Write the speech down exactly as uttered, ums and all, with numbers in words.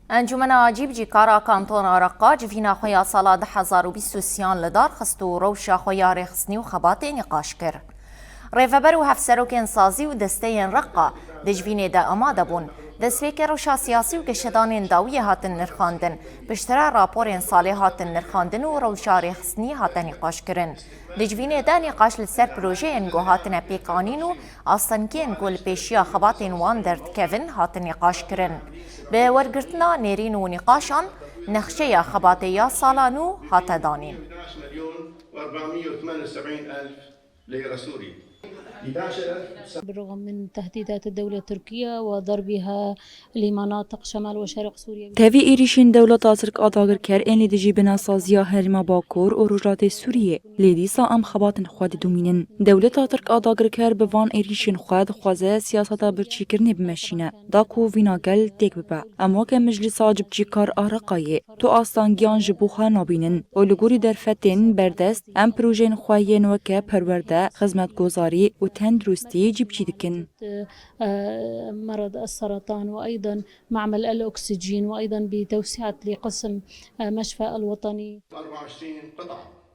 Encûmena Cîbicîkar a Kantona Reqa civîna xwe ya sala du hezar û bîst û sêyan li dar xist û rewşa xwe ya rêxistinî û xebatê nîqaş kir. Rêveber û hevserokên sazî û desteyên Reqa di civînê de amade bûn. Destpêkê rewşa siyasî û geşedanên dawiyê hatin nirxandin. Piştre raporên salê hatin nirxandin û rewşa rêxistinî hate nîqaşkirin. Di civînê de nîqaş li ser projeyên ku hatine pêkanîn û astengiyên ku li pêşiya xebatên wan derdikevin hatin nîqaşkirin. Bi wergirtina nêrîn û nîqaşan, nexşeya xebatê ya sala nû hate danîn. بالرغم من تهديدات الدولة التركية وضربها لمناطق شمال وشرق سوريا. Tevî êrîşên dewleta Tirk a dagirker ên li dijî binesaziya Herêma Bakur û Rojhilatê Sûriyê, lê dîsa em xebatên xwe didomînin. Dewleta Tirk a dagirker bi van êrîşên xwe dixwaze siyaseta birçîkirinê bimeşîne, da ku vîna gel têk bibe. Em weke Meclîsa Cibcîkar a Reqayê tu astangiyan ji bo xwe nabînin û li gorî derfetên berdest em projeyên xwe yên weke perwerde, xizmetgozarî û tenduristî cîbicî dikin. مرض السرطان وأيضا معمل الأكسجين وأيضا بتوسعة لقسم مشفى الوطني. أربعة وعشرين قطعة.